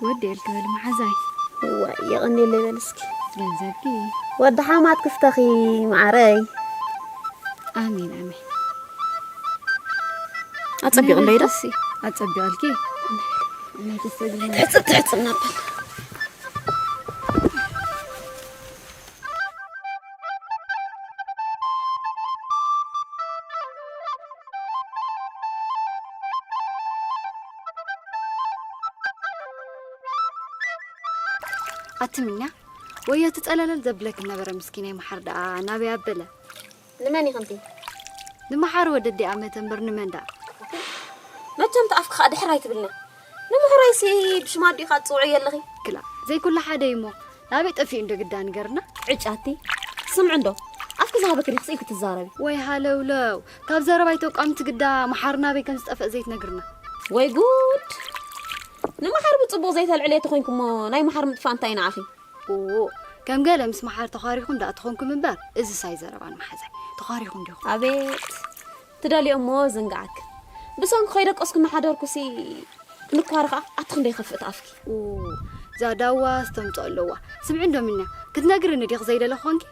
ወዲ ኤልክ በል መሓዛይ። ዋይ የቐኔለይ በል እስኪ። ገንዘብኪ። ወዲ ሓማት ክፍተኺ መዓረይ። ኣሜን ኣሜን። ኣጸቢቑለይ ዶ? ኣጸቢቑልኪ። ትሕጽብ ትሕጽብ ነበር። ኣትምኛ ወዮ ትጸለለል ዘብለክ ነበረ ምስኪናይ መሓር ደኣ ናበይ ኣበለ። ንመን ኢኽንቲ? ንመሓር ወደዲ ኣመተ እምበር ንመን ደኣ? መቸም ተኣፍኪ ከዓ ድሕር ኣይትብልና። ንምሕራይሲ ብሽማ ኣዲኡ ከዓ ትፅውዕዮ ኣለኺ። ክላ ዘይኩሉ ሓደ እዩሞ ናበይ ጠፊኡ እንዶ ግዳ ንገርና። ዕጫቲ ስምዒ እንዶ ኣፍኪ ዝሃበኪ ዲኽሲ ክትዛረቢ። ወይ ሃለውለው ካብ ዘረባይ ተቋምቲ ግዳ መሓር ናበይ ከም ዝጠፍእ ዘይትነግርና። ወይ ጉድ! ንመሓር ብፅቡቕ ዘይተልዕልየ ተኾይንኩሞ ናይ መሓር ምጥፋእ እንታይ ንዓኺ? ኡ ከም ገለ ምስ መሓር ተዃሪኹም ደኣ ትኾንኩም እምበር እዝስ ኣይዘረባን መሓዛይ። ተዃሪኹም ዲኹም? ኣቤት ትደልዮሞ ዝንግዓክ ብሰንኩ ከይደቀስኩ እናሓደርኩሲ ክንኳረ ኸዓ ኣቲ ክንደይ ከፍእ ተኣፍኪ። ኡ እዛ ዳዋ ስተምፅኦ ኣለዋ። ስምዒ እንዶ ምንያ ክትነግርኒ ዲኺ ዘይደለኹ ኮንኪ?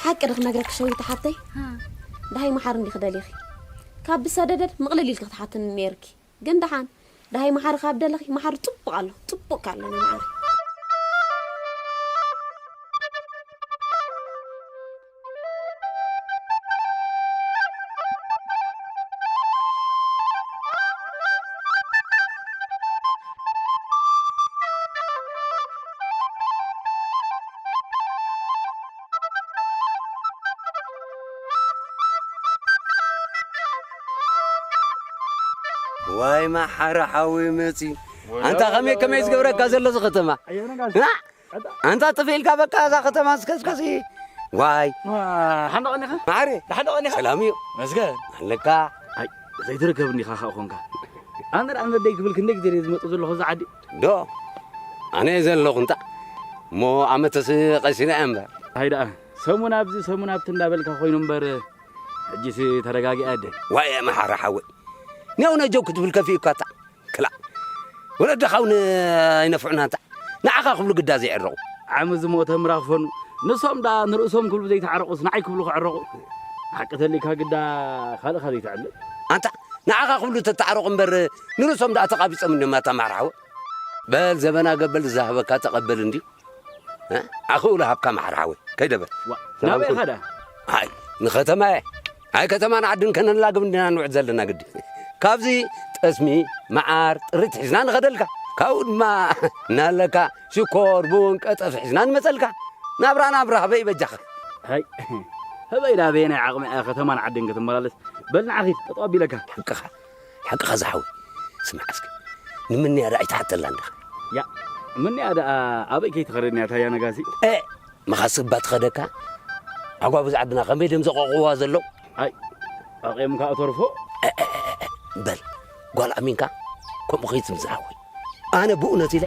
ሓቂ ዶ ክነግረኪ ሸዊት ሓፍተይ? ደሃይ መሓር እንዲኺ ደሊኺ ካብ ብሰደደድ ምቕልል ኢልኪ ክትሓትኒ ነይርኪ። ግን ደሓን ደሃይ መሓሪ ካብ ደለኺ መሓሪ ፅቡቕ ኣሎ ፅቡቕ ካለና መሓሪ። ዋይ መሓሪ ሓወይ መፂ ኣንታ ከመይ ከመይ ዝገብረካ ዘሎ እዚ ከተማ ኣንታ ጥፍ ኢልካ በቃ እዛ ከተማ ስከስከሲ ዋይ ሓንዶ ቀኒኻ ማዕረ ሓንዶ ቀኒኻ ሰላም እዩ መስገን ኣለካ ኣይ ዘይትርከብ እንዲኻ ኻእ ኾንካ ኣነ ደኣ መደይ ክብል ክንደይ ግዜ ዝመጡ ዘለኹ እዚ ዓዲ ዶ ኣነ ዘለኹ እንታ እሞ ኣመተስ ቀሲና እየ እምበር ኣይ ደኣ ሰሙን ኣብዚ ሰሙን ኣብቲ እንዳበልካ ኮይኑ እምበር ሕጂስ ተረጋጊኣ ኣደ ዋይ መሓራ ሓወይ ኔው ነጀው ክትብል ከፊኡካ እታ ክላእ ወለድኻ እውን ኣይነፍዑና እንታ ንዓኻ ክብሉ ግዳ ዘይዕረቑ ዓሚ ዝሞተ ምራኽፈኑ ንሶም ደኣ ንርእሶም ክብሉ ዘይተዓረቑስ ንዓይ ክብሉ ክዕረቑ ሓቂ ተሊካ ግዳ ካልእኻ ዘይትዕልል ኣንታ ንዓኻ ክብሉ ተተዓረቑ እምበር ንርእሶም ደኣ ተቓቢጾም እንዲዮም ኣታ ማሕራ ሓወ በል ዘበና ገበል ዝሃበካ ተቐበል እንድዩ ኣኽእሎ ሃብካ ማሕራ ሓወይ ከይደ በል ናበይ ኢኻ ደኣ ኣይ ንኸተማ እየ ኣይ ከተማን ዓድን ከነላግብ እንዲና ንውዕል ዘለና ግዲ ካብዚ ጠስሚ መዓር ጥሪት ሒዝና ንኸደልካ ካብኡ ድማ እናለካ ሽኮር ቡን ቀጠፍ ሒዝና ንመፀልካ ናብራ ናብራ ህበይ በጃኻ ሃይ ህበይ ዳ በየናይ ዓቕሚ እያ ከተማን ዓድን ክትመላለስ በል ንዓ ኺድ ጠጠው ኣቢለካ ሓቅኻ ሓቅኻ ዝሓወይ ስማዕ እስኪ ንምንያ ዳ ኣይትሓተላ እንዲኻ ያ ምንያ ደኣ ኣበይ ከይትኸደኒ እያ ታያ ነጋሲ መኻስብ እባ ትኸደካ ኣጓብዝ ዓድና ከመይ ድዮም ዘቐቑዋ ዘለዉ ኣይ ኣቕየምካ እተርፎ በል ጓል ኣሚንካ ከምኡ ከይትምዝሃወይ ኣነ ብእውነት ኢለ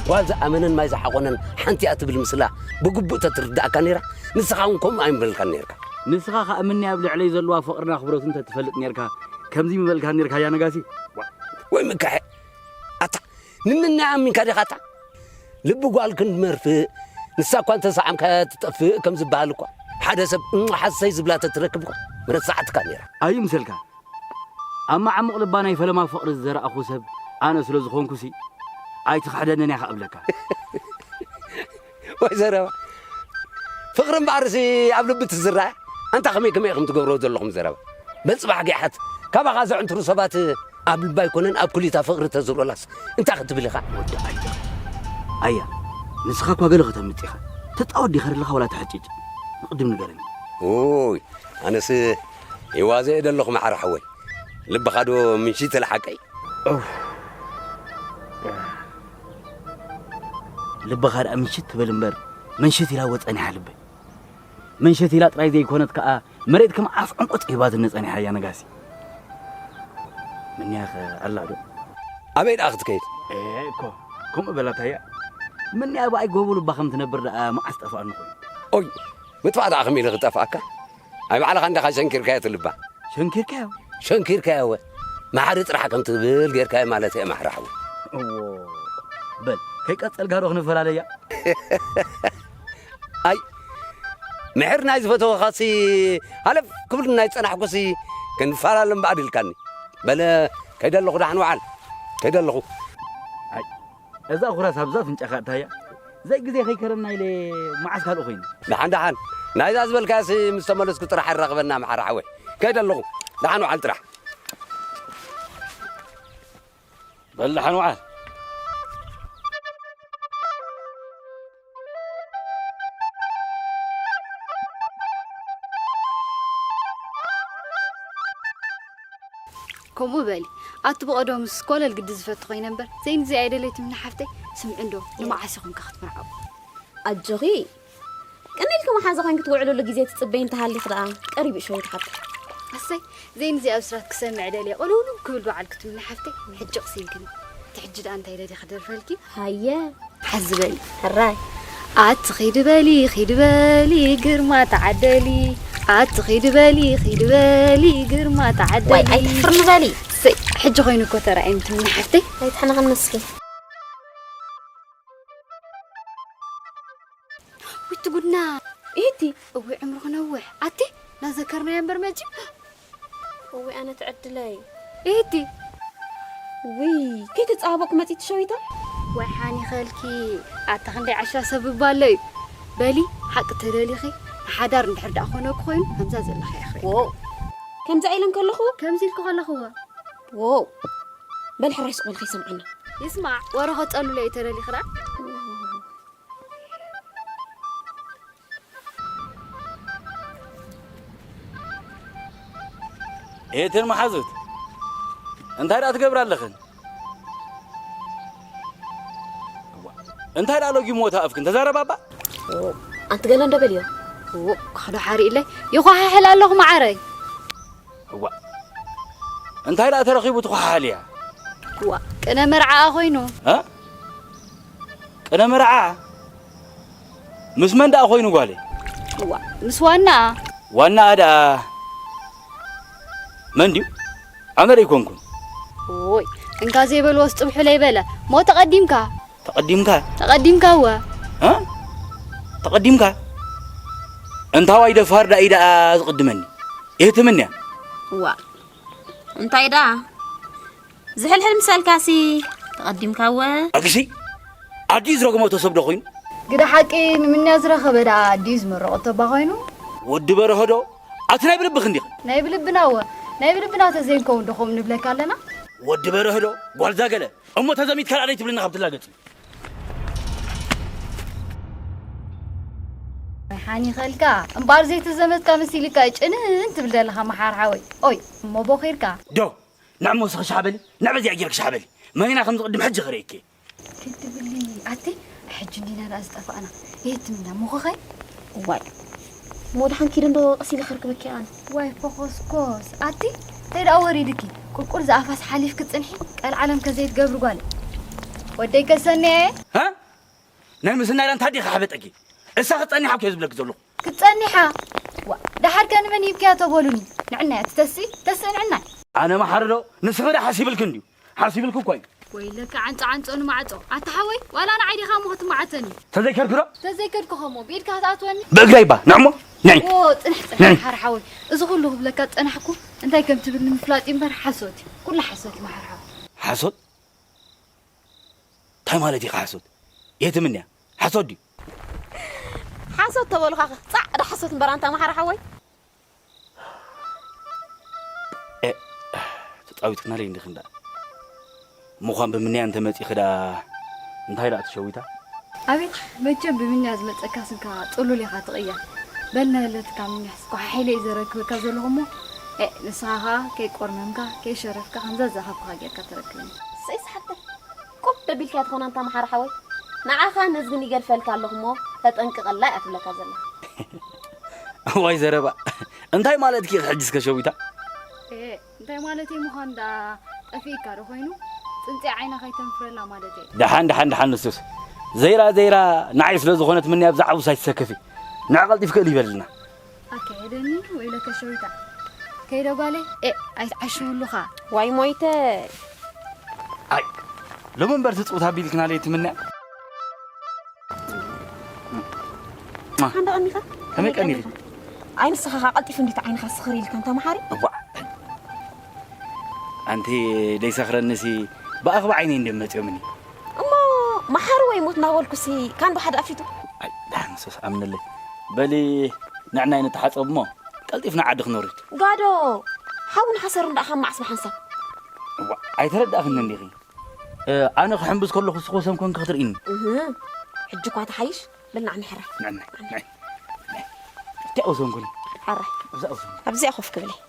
ጓል ዝኣመነን ማይ ዝሓቆነን ሓንቲ እያ ትብል ምስላ ብግቡእ ተትርድኣካ ነይራ ንስኻ እውን ከምኡ ኣይምበልካን ነይርካ ንስኻ ከዓ ምኒ ኣብ ልዕለይ ዘለዋ ፍቕርን ኣኽብሮትን ተትፈልጥ ነይርካ ከምዚ ምበልካ ነይርካ እያ ነጋሲ ወይ ምካሐ ኣታ ንምናይ ኣሚንካ ዲኻ ኣታ ልቢ ጓል ክንዲ መርፍእ ንሳ እኳ እንተሰዓምካያ ትጠፍእ ከም ዝበሃል እኳ ሓደ ሰብ እሞ ሓሰይ ዝብላ ተትረክብ እኳ ምረሳዓትካ ነይራ ኣይምሰልካ ኣብ መዓሙቕ ልባ ናይ ፈለማ ፍቕሪ ዝዘራእኹ ሰብ ኣነ ስለ ዝኾንኩሲ ኣይትኽሕደንን ኢኻ እብለካ ወይ ዘረባ ፍቕሪ እምበኣርሲ ኣብ ልቢ ትዝራእ ኣንታ ከመይ ከመይ ኢኹም ትገብርዎ ዘለኹም ዘረባ በል ፅባሕ ጊሓት ካባኻ ዘዕንትሩ ሰባት ኣብ ልባ ኣይኮነን ኣብ ኩሊታ ፍቕሪ ተዝርኦላስ እንታይ ክትብል ኢኻ ወዲ ኣይዳ ኣያ ንስኻ እኳ ገለ ከተምፅ ኢኻ ተፃወት ዲኻ ዘለኻ ወላ ተሕጭጭ ንቕድም ንገረኒ ኡይ ኣነስ ይዋዘ እየ ደለኹ ማሓራ ሓወይ ልብኻ ዶ ምንሽት ኢላ ሓቀይ ልብኻ ደኣ ምንሽት ትበል እምበር መንሽት ኢላ ወፀኒሓ ልበይ መንሸት ኢላ ጥራይ ዘይኮነት ከኣ መሬት ከም ዓፍ ዕንቁጥ ሂባትኒ ጸኒሓ እያ ነጋሲ። ምንያኸ ኣላ ዶ? ኣበይ ደኣ ክትከይድ? ኤ እኮ ከምኡ በላታ እያ። ምንያ ብኣይ ጎቦ ልባ ከም ትነብር ደኣ መዓስ ጠፍኣኒ ኮይኑ። ኦይ ምጥፋእ ደኣ ከመይ ኢሉ ክጠፍኣካ? ኣይ ባዕልኻ እንዲኻ ሸንኪርካዮ ትልባ። ሸንኪርካዮ? ሸንኪርካዮ እወ። ማዕሪ ጥራሕ ከም ትብል ጌርካዮ ማለት እየ ማሕራ ሓወይ። እዎ በል፣ ከይቀጸልካ ዶ ክንፈላለያ? ኣይ፣ ምሕር ናይ ዝፈተወኻሲ፣ ሃለፍ ክብል ናይ ዝጸናሕኩሲ፣ ክንፈላለ እምበኣር ኢልካኒ። በለ፣ ከይደ ኣለኹ፣ ደሓን ወዓል። ከይደ ኣለኹ። ኣይ፣ እዛ ኩራስ ኣብዛ ኣፍንጫኻ እታያ። ዘይ ግዜ ከይከረና ኢለ መዓስ ካልእ ኮይኑ። ደሓን፣ ደሓን። ናይዛ ዝበልካያሲ ምስ ተመለስኩ ጥራሕ ኣራኽበና፣ መሓራ ሓወይ። ከይደ ኣለኹ። ደሓን ወዓል ጥራሕ። በል ደሓን ወዓል። ከምኡ በሊ። ኣቲ ብቐደሙስ ኮለል ግዲ ዝፈቱ ኮይነ እምበር፣ ዘይንዚ ኣይደለይትም ንሓፍተይ። ስምዒ እንዶ፣ ንመዓስ ኢኹም ከ ክትምርዓው? ኣጆኺ፣ ቅንኢልኪ መሓዛ ኮይንኪ ትውዕልሉ ግዜ ትጽበይ እንተሃሊኺ ደኣ፣ ቀሪቡ እዩ ሸዊት ሓፍተይ። ኣሰይ፣ ዘይንዚ ኣብ ስራት ክሰምዕ ደልየ፣ ቅልውልው ክብል በዓል ክትምኒ ሓፍተይ፣ ሕጂ ቅሲንክኒ። እቲ ሕጂ ደኣ እንታይ ደሊኺ ክደርፈልኪ? ሃየ። ሓዚ በሊ። ሕራይ። ኣቲ ኺዲ በሊ፣ ኺዲ በሊ፣ ግርማ ተዓደሊ። ኣቲ ኺዲ በሊ፣ ኺዲ በሊ፣ ግርማ ተዓደሊ። ዋይ፣ ኣይትሕፍርኒ በሊ። ሰይ፣ ሕጂ ኮይኑ እኮ ተራእየኒ ትምኒ ሓፍተይ። ኣይትሕነቕኒ እስኪ። ውይ፣ እቲ ጉድና። ኢቲ። እውይ፣ ዕምሩ ክነውሕ። ኣቲ፣ ናዘከርናዮ እምበር መጺኡ። እውይ፣ ኣነ ትዕድለይ። ኢቲ። ውይ፣ ከይተጸባበቕኩ መጺእቲ ሸዊታ? ወይ ሓኒ ኸልኪ፣ ኣታ ክንደይ ዓሻ ሰብ እባ ኣሎ እዩ። በሊ፣ ሓቂ ተደሊኺ፣ ንሓዳር እንድሕር ደኣ ኮነኩ ኮይኑ፣ ከምዛ ዘለኺ ኢኺ። ዎ፣ ከምዛ ኢለ እንከለኹ? ከምዚ ኢልኪ ከለኹ ዋ። ዎ፣ በሊ ሕራይ ስቕ በሊ ከይሰምዓና። ይስማዕ፣ ወረ ኸጸሉሎ እዩ ተደሊኺ ደኣ። ኤትን መሓዙት፣ እንታይ ደኣ ትገብራ ኣለኽን? እዋ፣ እንታይ ደኣ ሎጊ ሞታ ኣፍክን? ተዛረባ እባ። ኣንቲ ገለ እንዶ በልዮ። እዎ፣ ክሕዶ ሓሪእለይ። ይኾሓሕል ኣለኹ መዓረይ። እዋ፣ እንታይ ደኣ ተረኺቡ ትኾሓሓል እያ? እዋ፣ ቅነ መርዓኣ ኮይኑ። እ? ቅነ መርዓ? ምስ መን ደኣ ኮይኑ ጓለይ? እዋ፣ ምስ ዋናኣ። ዋናኣ ደኣ መን ድዩ? ኣነ ዶ ኣይኮንኩን? ኦይ፣ እንካ ዘይበልዎስ ጽብሑ ለይበለ። ሞ ተቐዲምካ። ተቐዲምካ? ተቐዲምካ እወ። እ? ተቐዲምካ? እንታዋይ ደፋር ደኣ እዩ ደኣ ዝቕድመኒ። እህትምንያ? እዋ፣ እንታይ ደኣ? ዝሕልሕል ምሰልካሲ ተቐዲምካ እወ። ኣግሲ፣ ኣዲኡ ዝረገመቶ ሰብ ዶ ኮይኑ? ግደ ሓቂ ንምንያ ዝረኸበ ደኣ ኣዲኡ ዝመረቐቶ እባ ኮይኑ? ወዲ በርሀ ዶ? ኣቲ ናይ ብልብኺ እንዲኺ? ናይ ብልብና እወ። ናይ ብልብና ተዘይንከውን ዶ ከምኡ ንብለካ ኣለና? ወዲ በርሀ ዶ? ጓል ዛገለ። እሞ ተዘሚትካ ደኣ ደይትብልኒ ካብ ትላገጽ። ወይ ሓኒኸልካ። እምበኣር ዘይተዘመትካ መሲልካ ጭንን ትብል ዘለኻ መሓር ሓወይ። ኦይ፣ እሞ ቦኺርካ። ዶ፣ ንዕሞ ስኺ ሻዕበሊ፣ ንዕበዚኣ ጌርክ ሻዕበሊ። መን ኢና ከም ዝቕድም ሕጂ ክርእየኪ። ክትብሊ ኣቲ፣ ሕጂ እንዲና ደኣ ዝጠፋእና። የትምና፣ ሞኸኸይ? እዋይ። እሞ ደሓን ኪደ እንዶ ቀስ ኢለ ከርክበኪ ኣነ። ዋይ፣ ፎኾስኮስ። ኣቲ፣ እንታይ ደኣ ወሪድኪ? ቁርቁር ዝኣፋስ ሓሊፍኪ ጽንሒ፣ ቀልዓለም ከዘይትገብሪ ጓል። ወደይ ከሰንየ? ሃ? ናይ ምስናይ ዳንታ ዲኻ ሓበጠኪ? እሳ ክትጸኒሓ እኮ እየ ዝብለኪ ዘለኹ። ክትጸኒሓ? ዋ፣ ደሓር ከ ንመን ሂብክያ ተበሉኒ? ንዕናይ ኣቲ ተስኢ፣ ተስኢ ንዕናይ። ኣነ መሓሪ ዶ? ንስኺ ዶ ሓሲብልኪ እንድዩ? ሓሲብልኪ እኮ እዩ። ወይለከ ዓንጾ ዓንጾ ንማዕጾ። ኣታ ሓወይ፣ ዋላ ንዓይ ዲኻ እሞ ክትማዓተኒ? ተዘይከድኩ ዶ? ተዘይከድኩ ኸሞ፣ ብኢድካ ክትኣትወኒ? ብእግረይ እባ፣ ንዕሞ፣ ንዒ። ዎ፣ ጽንሕ፣ ጽንሕ፣ ንዒ። መሓሪ ሓወይ። እዚ ኹሉ ክብለካ ዝጸናሕኩ፣ እንታይ ከም ትብል ንምፍላጥ እዩ እምበር፣ ሓሶት እዩ። ኩሉ ሓሶት እዩ፣ መሓሪ ሓወይ። ሓሶት? እንታይ ማለት እዩ ሓሶት? የትምንያ? ሓሶት ድዩ? ሓሶት ተበሉኻኸ፣ ጻዕዳ ሓሶት እምበር ኣንታ መሓሪ ሓወይ። ኤ፣ ተጻዊትክናለይ እንዲኺ እንዳ። ምዃን ብምንያ እንተ መጺኺ ደኣ እንታይ ደኣ ትሸዊታ? ኣቤት፣ መቸም ብምንያ ዝመጸካ ስንካ ጽሉል ኢኻ ትቕያ። በል ነህለትካ ምንያስ፣ ኳሓሒለ እዩ ዘረክበካ ዘለኹ እሞ፣ ኤ፣ ንስኻ ኸኣ ከይቆርመምካ፣ ከይሸረፍካ፣ ከምዛ ዝሃብኩኻ ጌርካ ተረክበኒ። ሰይ ሰሓብተይ፣ ቁብ ደቢልካ ትኾና እንታ መሓራ ሓወይ። ንዓኻ ነዚ ግን ይገድፈልካ ኣለኹ እሞ፣ ተጠንቅቐላ እያ ትብለካ ዘላ። እዋይ ዘረባ፣ እንታይ ማለትኪ ኢኺ ሕጂ እስከ ሸዊታ? ኤ፣ እንታይ ማለተይ ምዃን ደኣ ጠፊእካ ዶ ኮይኑ? ጽንጽያ ዓይና ከይተንፍረላ ማለተይ። ደሓን፣ ደሓን፣ ደሓን ንሱስ። ዘይራ፣ ዘይራ ንዓይ ስለ ዝኾነት ምንያ ብዛዕባኡስ ኣይትሰከፊ። ንዕ ቀልጢፍኪ እልይ በልና። ኣካየደኒ ወይለከ ሸዊታ። ከይደ ጓለይ? ኤ፣ ኣይትዓሽውሉኻ። ዋይ ሞይተ። ኣይ፣ ሎሚ እምበር ትጽውት ኣቢልክና ለይትምንያ። ሓንዳ ቀኒኻ? ከመይ ቀኒኺ? ኣይ ንስኻ ኸዓ ቀልጢፍ እንዲት ዓይንኻ ስኽር ኢልካ እንተ መሓሪ። እዋ። ኣንቲ ደይሰኽረኒሲ ብኣኽባ ዓይነይ እንድዮም መጽዮምኒ። እሞ መሓሪ ወይ ሞት እናበልኩሲ ካን ብሓደ ኣፊቱ? ኣይ፣ ደሓን ሶስ ኣምነለይ። በሊ ንዕናይ ንተሓጸብ እሞ ቀልጢፍና ዓዲ ክነውርድ። ጋዶ፣ ሓውን ሓሰርን ደኣ ካብ መዓስ ብሓንሳብ? እዋ፣ ኣይተረዳእኽንን ዲኺ? እ፣ ኣነ ክሕምብስ ከለኹ ንስኺ ወሰን ኮንኪ ክትርእይኒ። እህ፣ ሕጂ እኳ ትሓይሽ፣ በል ንዓ ንሕራይ። ንዕናይ፣ ናይ፣ ናይ። እቲኣ ወሰን ኮኒ። ሕራይ። ኣብዛ ወሰን። ኣብዚኣ ኮፍ ክብለይ።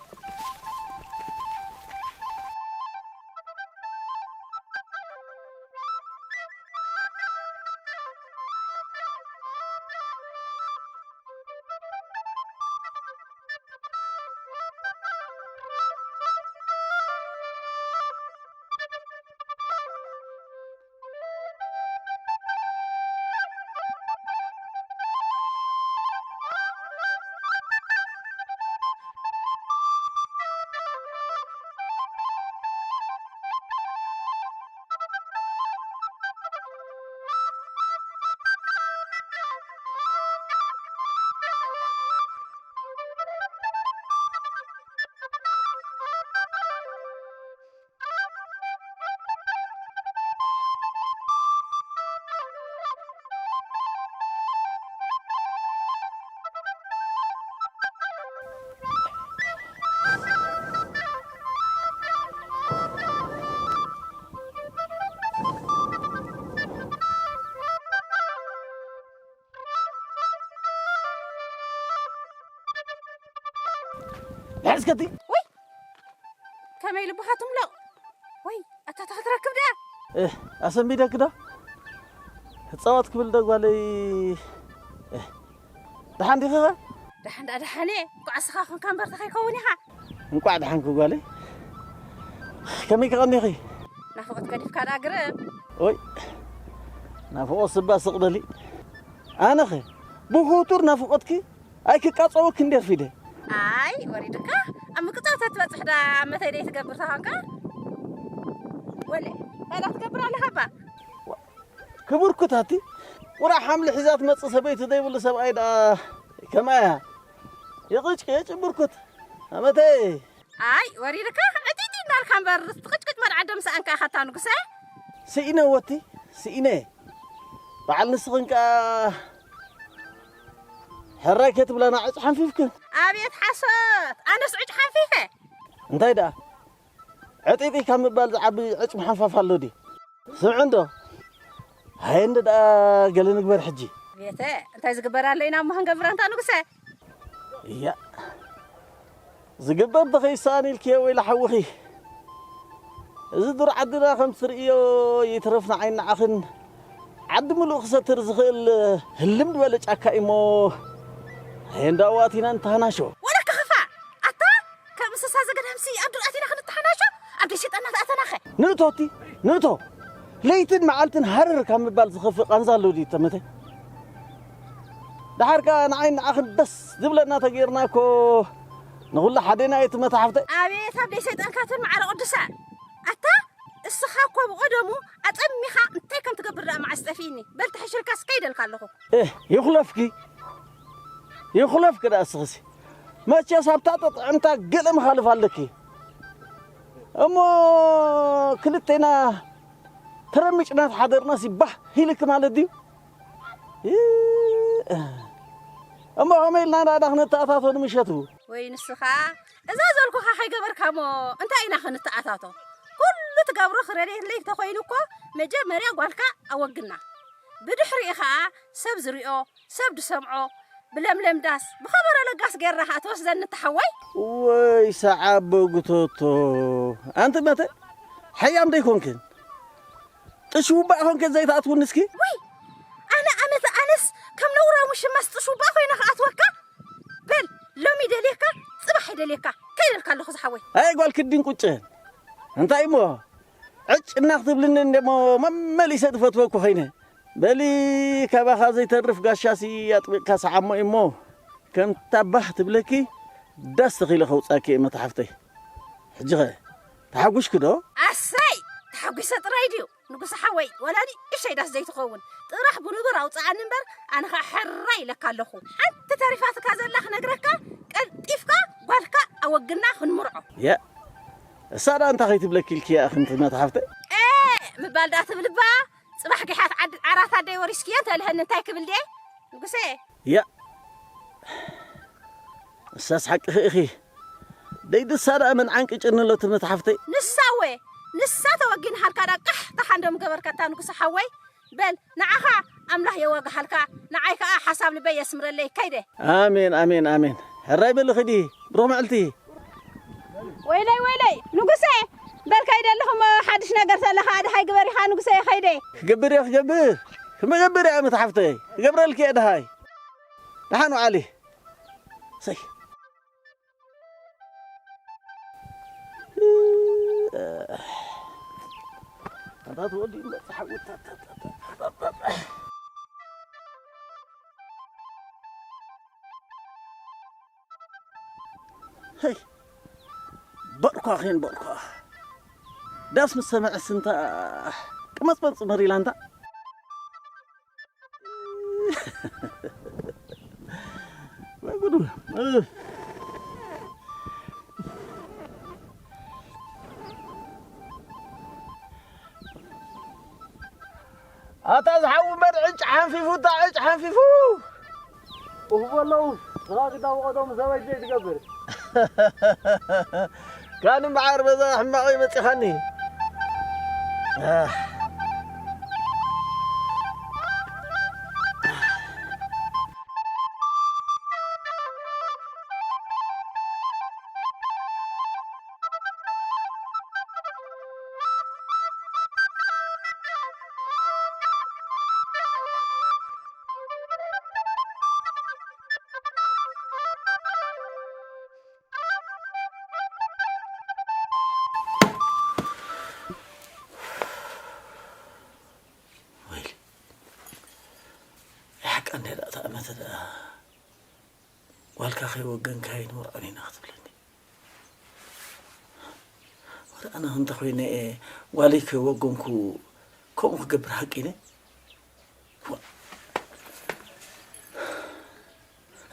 ሕዝከቲ ወይ ከመይ ልብኻ ትምለቕ? ወይ ኣታ ተኽትረክብ ድያ? እህ፣ ኣሰንቢደኪ ዶ? ክጻወት ክብል ዶ ጓለይ? እህ፣ ደሓን ዲኺ ኸ? ደሓን ደኣ ደሓን እየ። እንኳዕ እስኻ ኮንካ እምበር ተኸይከውን ኢኻ። እንቋዕ ደሓንኪ ጓለይ። ከመይ ከቐኒኺ? ናፍቖት ገዲፍካ ደኣ ግርም። ኦይ፣ ናፍቖት ስባ ስቕ በሊ። ኣነኸ ብኹቱር ናፍቖትኪ ኣይክቃጸወኪ እንዴ ኣርፊደ። ኣይ፣ ወሪድካ ኣብ ምቅጻው ተትበጽሕ ዳ ኣብ መተይ ደይ ትገብር ተኾንካ? ወለ፣ ባላ ትገብር ኣለኻ ባ? ክብርኩት ኣቲ፣ ቁራዕ ሓምሊ ሒዛ ትመጽእ ሰበይቲ ዘይብሉ ሰብኣይ ደኣ ከማያ። የቕጭ፣ የጭ ብርኩት። ኣመተይ። ኣይ፣ ወሪድካ ዕጢጢ እንዳልካ እምበር፣ ትቕጭቅጭ መርዓ ዶ ምሰኣንካ ኢኻ እታ ንጉሰ? ስኢነ ወቲ፣ ስኢነ። በዓል ንስኽን ከኣ ሕራይ ከይትብላና ዕጭ ሓንፊፍክን። ኣቤት ሓሶት! ኣነስ ዕጭ ሓንፊፈ? እንታይ ደኣ? ዕጢጢ ካብ ምባል ዝዓቢ ዕጭ ምሓንፋፍ ኣሎ ድዩ? ስምዒ እንዶ። ሃየ እንዶ ደኣ ገለ ንግበር ሕጂ። ቤተ፣ እንታይ ዝግበር ኣሎ ኢና እሞ ክንገብር ኣንታ ንጉሰ? እያ። ዝግበር ተኸይሰኣን ኢልክዮ ወይላ ሓውኺ። እዚ ዱር ዓድና ከም ትርእዮ ይትረፍ ንዓይን ንዓኽን ዓዲ ምሉእ ክሰትር ዝኽእል ህልም ዝበለ ጫካ እዩ እሞ፣ ሃየ እንዶ ኣብኡ ኣቲና ንተሃናሾ። ወለካ ኸፋ! ኣታ! ከም እንስሳ ዘገዳምሲ ኣብ ዱር ኣቲና ክንተሓናሾ? ኣብ ደይ ሰይጣንና ተኣተናኸ? ንእቶቲ፣ ንእቶ! ለይትን መዓልትን ሃረር ካብ ምባል ዝኸፍእ ቃንዛ ኣሎ ድዩ ተመተ? ደሓር ከኣ ንዓይን ንዓኽን ደስ ዝብለና ተገይርና እኮ ንኹሉ ሓዴና እዩ እቲ መታሕፍተ። ኣቤት ኣብ ደይ ሰይጣንካትን ማዕረ ቅዱሳን! ኣታ እስኻ እኮ ብቐደሙ ኣጸሚኻ እንታይ ከም ትገብር ደኣ መዓስ ጠፊእኒ። በል ተሐሽልካስ ከይደልካ ኣለኹ። እህ፣ ይኹለፍኪ፣ ይኹለፍኪ ደኣ እስኽሲ። መቸስ ኣብታ ጥዕምታ ገለ መኻልፍ ኣለኪ። እሞ ክልቴና ተረሚጭና ተሓደርናሲ ባህ ኢልኪ ማለት ድዩ? እ-፣ እሞ ከመይ ኢልና ደኣ ክንተኣታቶ ንምሸቱ? ወይ ንስኻ፣ እዛ ዘልኩኻ ከይገበርካ እሞ እንታይ ኢና ክንተኣታቶ? ኩሉ ትገብሮ ክረድየለይ እንተኾይኑ እኮ መጀመርያ ጓልካ ኣወግና። ብድሕሪኡ ኸኣ ሰብ ዝሪኦ፣ ሰብ ዝሰምዖ፣ ብለምለም ዳስ፣ ብኸበሮ ለጋስ ጌርና ኸኣ ትወስደኒ እታ ሓወይ? ወይ ሰዓቦ ጉቶቶ፣ ኣንቲ መተ ሓያም ደይኮንክን? ጥሽውባእ ኮንክን ዘይትኣትውኒ እስኪ? ወይ ኣነ ኣመተ ኣነስ ከም ነውራሙ ሽማስ ጥሽውባእ ኮይነ ክኣትወካ? በል ሎሚ ደልየካ ጽባሕ ይደልየካ ከይደልካ ኣለኹ ዝሓወይ። ኣይ ጓል ክዲን ቁጭ እንታይ እሞ ዕጭ እናኽትብልኒ እንደሞ መመሊሰ ዝፈትወኩ ኮይነ በሊ ካባኻ ዘይተርፍ ጋሻሲ ኣጥቢቕካ ሰዓሞ እሞ ከምታ ባህ ትብለኪ ዳስ ተኺለ ከውጻኪ እየ መታሕፍተይ። ሕጂኸ ተሓጒስኪ ዶ? ኣሰይ ሓጒሰ ጥራይ ድዩ ንጉሰ ሓወይ? ወላ ንእሸይ ዳስ ዘይትኸውን ጥራሕ ብንቡር ኣውፅኣኒ እምበር፣ ኣነ ኸዓ ሕራይ ኢለካ ኣለኹ። ሓንቲ ተሪፋትካ ዘላ ክነግረካ፣ ቀልጢፍካ ጓልካ ኣወግና ክንምርዖ። ያ፣ እሳ ደኣ እንታይ ከይትብለኪ ኢልኪ እያ፣ ኣኽንቲ መታሓፍተይ? ኤ ምባል ደኣ ትብል እባ፣ ጽባሕ ጊሓት ዓድ-፣ ዓራት ኣደይ ወሪስክዮ እንተልሀኒ እንታይ ክብል ድየ ንጉሰ? ያ፣ እሳስ ሓቅኺ ኢኺ። ደይ ድሳ ደኣ መን ዓንቂ ጭርኒ ኣሎ ትምት ሓፍተይ? ንሳ እወ፣ ንሳ ተወጊንሃልካ ደኣ ቃሕ ተሓንዶ ምገበርካታ ንጉሰ ሓወይ። በል ንዓኻ ኣምላኽ የዋግሃልካ፣ ንዓይ ከኣ ሓሳብ ልበይ የስምረለይ። ከይደ። ኣሜን፣ ኣሜን፣ ኣሜን። ሕራይ በሊ ኺዲ፣ ብሩኽ መዓልቲ። ወይለይ፣ ወይለይ፣ ንጉሰ፣ በል ከይደ ኣለኹ እሞ ሓድሽ ነገር ተለኻ ኣድሃይ ግበር ኢኻ ንጉሰ፣ ከይደ። ክገብር እየ፣ ክገብር። ክመገብር እየ ምት ሓፍተይ። ክገብረልኪ እየ ድሃይ። ደሓን ውዓሊ። ሰይ። ኣታ ትወዲ እምበር፣ ሓዊ፣ ታ፣ ታ፣ ታ፣ ታ፣ ታ፣ ታ። ሄይ፣ በርኳ ኼን በርኳ። ዳስ ምስ ሰምዐስ እንታ ቅመጽመጽ መሪላ እንታ። ወይ ጉድ። ኣታ ዝሓዊ እምበር ዕጭ ሓንፊፉ፣ እታ ዕጭ ሓንፊፉ። ኡፍ በለው፣ ንኻ ክዳወቐቶም ሰበይቲ ዘይትገብር። ካን እምበዓር በዛ ሕማቕ መጺኻኒ። ኣህ። ወይሊ፣ ሓቃ እንድያ ደኣ ተኣመተ ደኣ፣ ጓልካ ከይወገንካዮ ኣይንመርዖን ኢና ክትብለኒ። ወረ ኣነ እንተ ኾይነ እየ ጓለይ ከይወገንኩ ከምኡ ክገብር ሓቂ ኢነ? ዋ።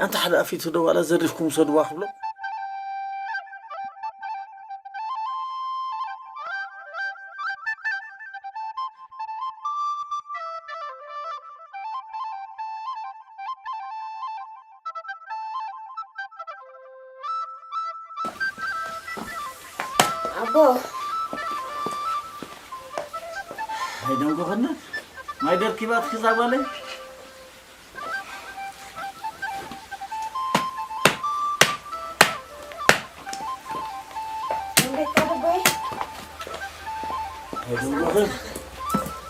ኣንታ ሓደ ኣፊቱ ዶ ዋላ ዘሪፍኩም ውሰድዋ ክብሎ? ኣቦ። ኣይደንጎኸና። ማይ ደርኪባትኪ እዛ ጓለይ? እንዴት ኣቦይ? ኣይደንጎኽን።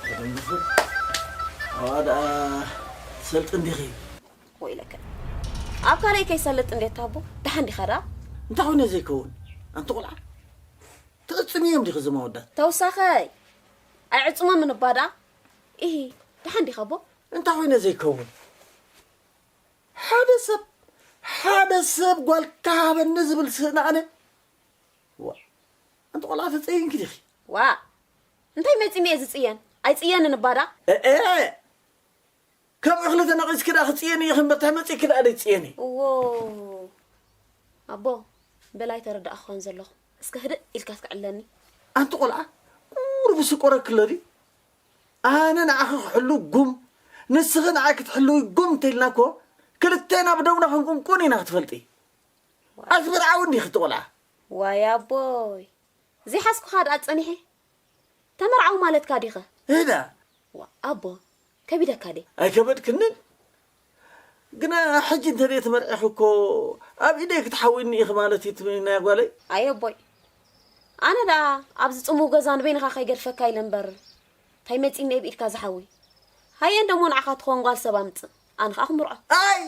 ኣይደንጎኽን። ኣዋ ደኣ ትሰልጢ እንዲኺ። ወይለከ። ኣብ ካልኣይ ከይሰልጥ እንዴት ኣቦ? ደሓን ዲኻ ደኣ? እንታይ ኾይነ ዘይከውን? ኣንቲ ቆልዓ። ትዕጽምዮም ዲኺ እዞም ኣወዳት? ተውሳኸይ። ኣይዕጽሞምን እባ ደኣ። ኢሂ፣ ደሓን ዲኻ ኣቦ? እንታይ ኾይነ ዘይከውን? ሓደ ሰብ፣ ሓደ ሰብ ጓልካ ሃበኒ ዝብል ስእነ ኣነ? ዋ፣ ኣንቲ ቆልዓ ተጸይንኪ ዲኺ? ዋ፣ እንታይ መጺኒ እየ ዝጽየን? ኣይጽየንን እባ ደኣ። እእ፣ ከም እኽሊ ተነቒስኪ ደኣ ክጽየኒ ኢኺ እምበር፣ እንታይ መጺእኪ ደኣ ደይትጽየኒ? እዎ፣ ኣቦ፣ በላይ ተረዳእኽዋን ዘለኹ። እስከ ህድእ ኢልካ ትክዕለኒ። ኣንቲ ቆልዓ፣ ቁሩብ ስቆረኪ ኣሎ ድዩ? ኣነ ንዓኺ ክሕሉ ጉም፣ ንስኺ ንዓይ ክትሕልዊ ጉም እንተኢልና እኮ፣ ክልቴና ብደውና ክንቁንቁን ኢና ክትፈልጢ። ኣትምርዓዊ እንዲኺ እቲ ቆልዓ። ዋይ ኣቦይ፣ ዘይሓዝኩኻ ደኣ ጸኒሐ። ተመርዓዊ ማለትካ ዲኸ? እዳ። ዋ፣ ኣቦ፣ ከቢደካ ድየ? ኣይከበድክንን። ግና ሕጂ እንተ ደይ ተመርዒኺ እኮ ኣብ ኢደይ ክትሓውይኒ ኢኺ ማለት እዩ ትብልኒ ናይ ጓለይ? ኣየ ኣቦይ፣ ኣነ ደኣ ኣብዚ ጽምው ገዛ ንበይንኻ ከይገድፈካ ኢለ እምበር፣ እንታይ መጺኒ እየ ብኢድካ ዝሓውይ? ሃየ እንደሞ ንዓኻ ትኸውን ጓል ሰብ ኣምጽእ፣ ኣነ ኸኣ ክምርዖ። ኣይ!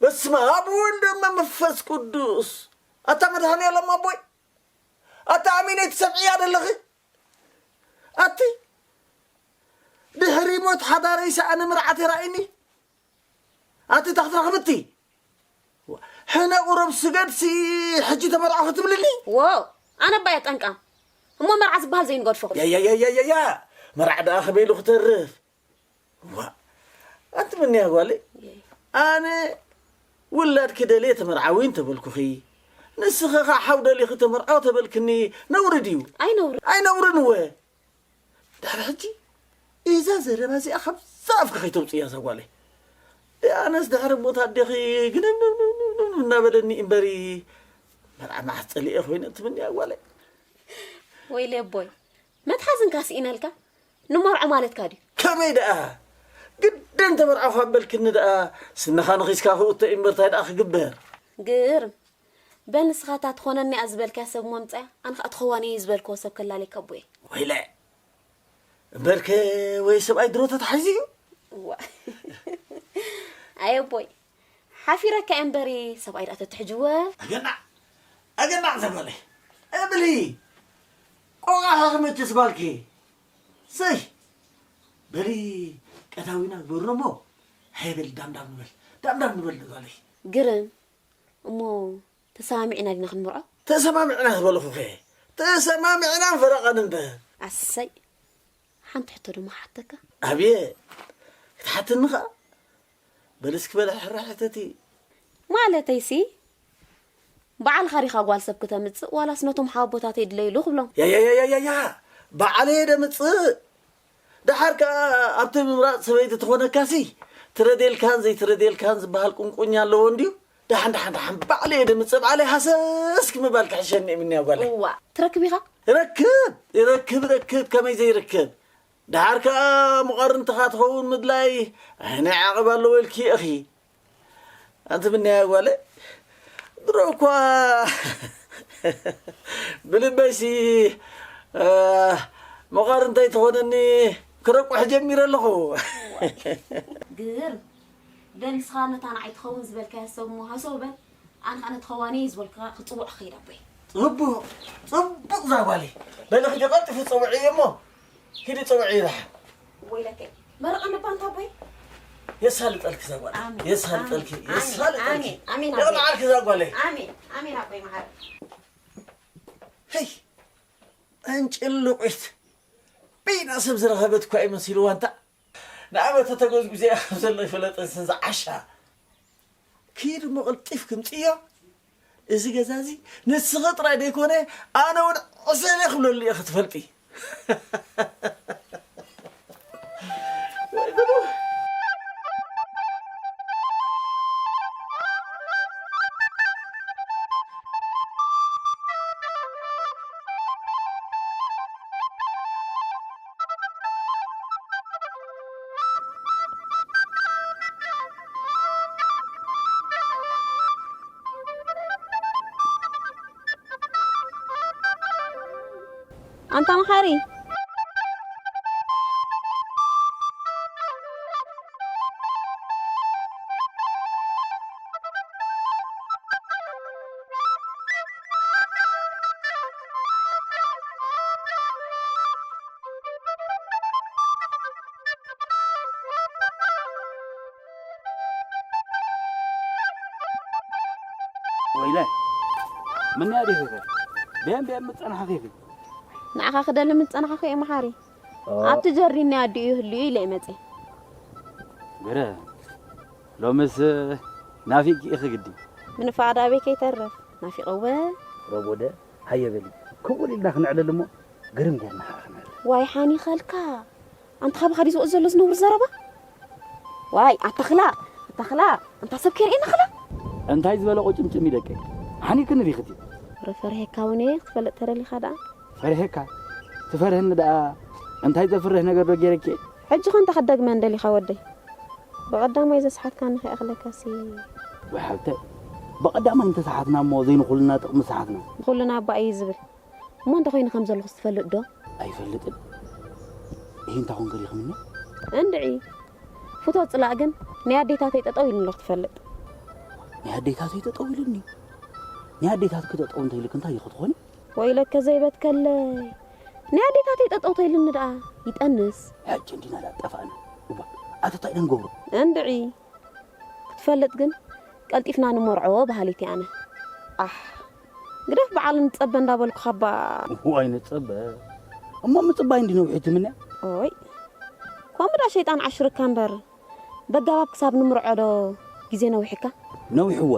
በስመ ኣብ ወወልድ ወመንፈስ ቅዱስ። ኣታ መድሃኔ ዓለም ኣቦይ፣ ኣታ ኣሚነይ ትሰምዕያ ደለኺ? ኣቲ ድሕሪ ሞት ሓዳረይ ሰኣነ መርዓት የራእይኒ። ኣቲ ታኽትረኽብቲ ሕነ ቁረብ ስገድሲ ሕጂ ተመርዖ ክትብልኒ? ዎ፣ ኣነ እባ እየ ጠንቃም። እሞ መርዓ ዝበሃል ዘይንገድፎ። ያያያያያያ፣ መርዓ ደኣ ከመይ ኢሉ ክተርፍ? ዋ፣ ኣንቲ ምንያ ጓለይ፣ ኣነ ውላድኪ ደልየ ተመርዓዊ እንተበልኩኺ፣ ንስኺ ኸዓ ሓው ደሊኺ ተመርዓው ተበልክኒ፣ ነውሪ ድዩ? ኣይነውርን። ኣይነውርን እወ። ድሕሪ ሕጂ እዛ ዘረባ እዚኣ ካብዛ ኣፍኪ ከይተውፅእያ እዛ ጓለይ። ኣነስ ድሕሪ ሞት ኣዴኺ ግንብንብንብንብንብ እናበለኒ እምበሪ፣ መርዓ መዓስ ፀሊኤ ኮይነ ትምንያ ጓለይ። ወይለይ ኣቦይ፣ መትሓዝንካ ስኢነልካ ንመርዖ ማለትካ ድዩ? ከመይ ደኣ? ግድን ተመርዓኹ ኣበልክኒ ደኣ፣ ስንኻ ነኺስካ ክእቶ እዩ እምበር እንታይ ደኣ ክግበር? ግርም። በል ንስኻ እታ ትኾነኒ እያ ዝበልካያ ሰብ እሞ ምጻያ፣ ኣነ ኸኣ ትኸውን እየ ዝበልክዎ ሰብ ከላልየካ ኣቦየ። ወይለ፣ እምበርከ ወይ ሰብኣይ ድሮ ተታሒዙ እዩ? እዋ። ኣየ ኣቦይ፣ ሓፊረካ እየ እምበሪ፣ ሰብኣይ ደኣ ተትሕጅወ። ኣገናዕ፣ ኣገናዕ ዘበለ፣ እብሊ፣ ቆቃ ኸኽመችስ ጓልኪ። ሰይ፣ በሊ ቀዳዊና ግበሮ እሞ፣ ሃየ በሊ ዳምዳም ንበል፣ ዳምዳም ንበል ንጓለይ። ግርም፣ እሞ ተሰማሚዕና ዲና ክንምርዖ? ተሰማሚዕና ዝበልኹኸ፣ ተሰማሚዕናን ፈረቓን እምበር። ኣሰይ፣ ሓንቲ ሕቶ ድማ ሓተካ። ኣብየ፣ ክትሓትኒ ኸኣ? በል እስኪ በል ሕራሕ ሕተቲ። ማለተይሲ፣ ባዕልኻ ዲኻ ጓል ሰብ ክተምጽእ፣ ዋላስ ነቶም ሓወቦታተይ ድለይሉ ክብሎም? ያያያያያያ፣ ባዕለየ ደምጽእ። ደሓር ከኣ ኣብቲ ምምራጽ ሰበይቲ ትኾነካሲ፣ ትረድየልካን ዘይትረድየልካን ዝበሃል ቁንቁኛ ኣለዎ እንድዩ። ደሓን፣ ደሓን፣ ደሓን፣ ባዕለየ ደምጽእ፣ ባዕለይ ሃሰስ ክምባል ክሕሸኒ እምንያ ጓለይ። እዋ፣ ትረክብ ኢኻ? ረክብ፣ ይረክብ፣ ረክብ፣ ከመይ ዘይርክብ? ደሓር ከኣ መቐርንትኻ ትኸውን ምድላይ፣ ኣይ፣ ናይ ዓቐብ ኣለዎ ኢልኪ ኢኺ። ኣንቲ ምንያ ጓለይ፣ ድሮ እኳ ብልበይሲ፣ እ፣ መቐርንተይ ትኾነኒ ክረቁሕ ጀሚረ ኣለኹ። ግርም። በል ንስኻ ነታ ንዓይ ትኸውን ዝበልካያ ሰብ እሞ ሃሰው በል። ኣነ ኸኣ ነቲ ኸዋኒ ዝበልካ ክጽውዕ ክኸይድ ኣቦይ። ጽቡቕ፣ ጽቡቕ እዛ ጓለይ። በሊ ኺዲ ቀልጢፊ ጸውዕዮ እሞ፣ ኪዲ ጸውዕዮ ደሓን። ወይለከይ፣ መርቕኒ እባ ኣንታ ኣቦይ። የሳልጠልኪ እዛ ጓለይ። ኣሜን፣ የሳልጠልኪ፣ ኣሜን፣ የሳልጠልኪ። ኣሜን፣ ኣሜን ኣቦይ። የቕንዓልኪ እዛ ጓለይ። ኣሜን፣ ኣሜን ኣቦይ መሓሪ። ሄይ፣ ኣንጭልቑት። በይና ሰብ ዝረኸበት እኳ እዩ መሲልዋ እንታ። ንኣመተ ተጎዝጉዘያ ከም ዘሎ ይፈለጠ ስንዛ ዓሻ። ኪድ እሞ ቅልጢፍኪ ምጽእዮ። እዚ ገዛ እዚ ንስኺ ጥራይ ደይኮነ፣ ኣነ እውን ዕሰለ ክብለሉ እየ ክትፈልጢ። ወይ ጉዱ። ኣንታ መሓሪ። ወይለ፣ ምንያ ዲኺ ኸ? ቤም ቤም ምጸናሕኺ ኺ? ንዓኻ ክደሊ ምጸናሕኹ እየ መሓሪ። ኦ። ኣብቲ ጀርዲን ናይ ኣዲኡ ይህሉ እዩ ኢለ እየ መጽየ። ግረ፣ ሎምስ ናፊቅኪ ኢኺ ግዲ። ምንፋቕ ዳቤ ከይተርፍ ናፊቐወ። ረቦደ፣ ሃየ በሊ። ከምኡ ኢልና ክንዕለል እሞ ግርም ጌርና ኸዓ ክንዕለል። ዋይ ሓኒኸልካ። ኣንታ ካባኻ ድዩ ዝወጽእ ዘሎ እዚ ነውሪ ዘረባ? ዋይ፣ ኣታ ኽላ፣ ኣታ ኽላ፣ ኣንታ ሰብ ከይርእየና ኽላ። እንታይ ዝበለ ቁጭምጭም እዩ ደቀይ? ሓኒክኒ ዲኺ እቲ? ወረ ፈሪሄካ እውን እየ ክትፈልጥ ተደሊኻ ደኣ። ፈሪሄካ? ትፈርህኒ ደኣ እንታይ ዘፍርህ ነገር ዶ ገይረኪ? ሕጂ ኸ እንታይ ክትደግመን ደሊኻ ወደይ? ብቐዳማይ ዘስሓትካኒ ከይኣኽለካሲ። ወይ ሓብተ፣ ብቐዳማይ እንተሰሓትና እሞ ዘይንኹልና ጥቕሚ ሰሓትና። ንኹልና እባ እዩ ዝብል። እሞ እንታይ ኮይኑ ከም ዘለኹስ ትፈልጥ ዶ? ኣይፈልጥን። ይህ እንታይ ኮን ገሪኽምኒ? እንድዒ። ፍቶ ጽላእ ግን ናይ ኣዴታተይ ጠጠው ኢሉኒ ኣለኹ ትፈልጥ። ናይ ኣዴታተይ ጠጠው ኢሉኒ? ናይ ኣዴታትኪ ጠጠው እንተኢልክ እንታይ ኢኺ ትኾኒ? ወይለከ ዘይበትከለይ። ናይ ኣዴታተይ ጠጠው ተኢሉኒ ደኣ ይጠንስ። ሕጂ እንዲና ዳኣ ጠፋእና። እዋ፣ ኣቲ እንታይ ኢና ንገብሮ? እንድዒ። ክትፈልጥ ግን ቀልጢፍና ንመርዖ በሃሊት እየ ኣነ። ኣሕ። ግደፍ በዓል ንጸበ እንዳበልኩኻ እባ። እዋይ ንጸበ። እሞ ምጽባይ እንዲ ነዊሑ ትምነ? ኦይ። ከምኡ ዳ ሸይጣን ዓሽርካ እምበር። በጋባብ ክሳብ ንምርዖ ዶ ግዜ ነዊሕካ? ነዊሕዎ።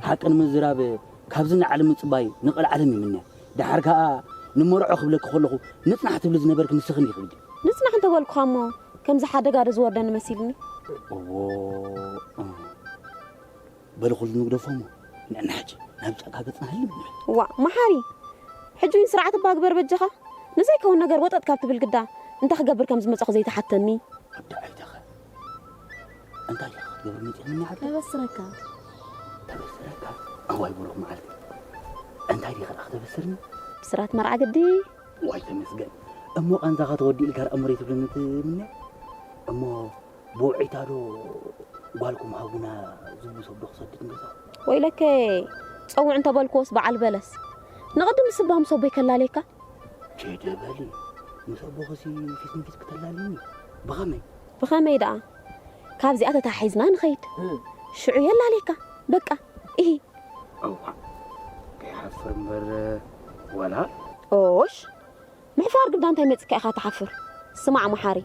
ሓቂ ንምዝራብ ካብዚ ንዓለም ምጽባይ ንቐልዓለም ይምነ። ደሓር ከኣ ንመርዖ ክብለኪ ከለኹ ንጽናሕ ትብሊ ዝነበርክ ንስኽን ኢኺ ግዲ። ንጽናሕ እንተበልኩኻ እሞ ከምዚ ሓደጋ ዶ ዝወርደኒ መሲልኒ? እዎ። በሊ ኩሉ ንግደፎ እሞ ንዕና ሕጂ ናብ ጫካ ገጽና ህልም ንብል። ዋ፣ መሓሪ፣ ሕጂ እውን ስርዓት እባ ግበር በጃኻ። ንዘይከውን ነገር ወጠጥ ካብ ትብል ግዳ እንታይ ክገብር ከም ዝመጻኹ ዘይትሓተኒ። ወዲ ዓይተኸ እንታይ ኢኻ ክትገብር መጺእኒ ዓዲ? ከበስረካ። ከበስረካ? ኣዋይ ብሩኽ መዓልቲ። እንታይ ዲኻ ደኣ ክተበስርኒ? ብስራት መርዓ ግዲ። ዋይ ተመስገን። እሞ ቃንዛኻ ተወዲኡ ኢልካ ደኣ እምበር ኣይትብለኒ ትምነ? እሞ ብውዒታ ዶ ጓልኩም ሃቡና ዝብሉ ሰብ ዶ ክሰድድ ንገዛ? ወይለከ፣ ጸውዕ እንተበልክዎስ በዓል በለስ። ንቕድሚ ስባ ምስ ኣቦይ ከላልየካ? ኬደ በሊ፣ ምስ ኣቦኽሲ ፊት ንፊት ክተላልይኒ? ብኸመይ? ብኸመይ ደኣ? ካብዚኣ ተታሒዝና ንኸይድ። እ። ሽዑ የላልየካ። በቃ፣ ኢሂ። እዋእ፣ ከይሓፍር እምበር፣ ወላ? ኦሽ፣ ምሕፋር ግዳ እንታይ መጺካ ኢኻ ትሓፍር? ስማዕ መሓሪ፣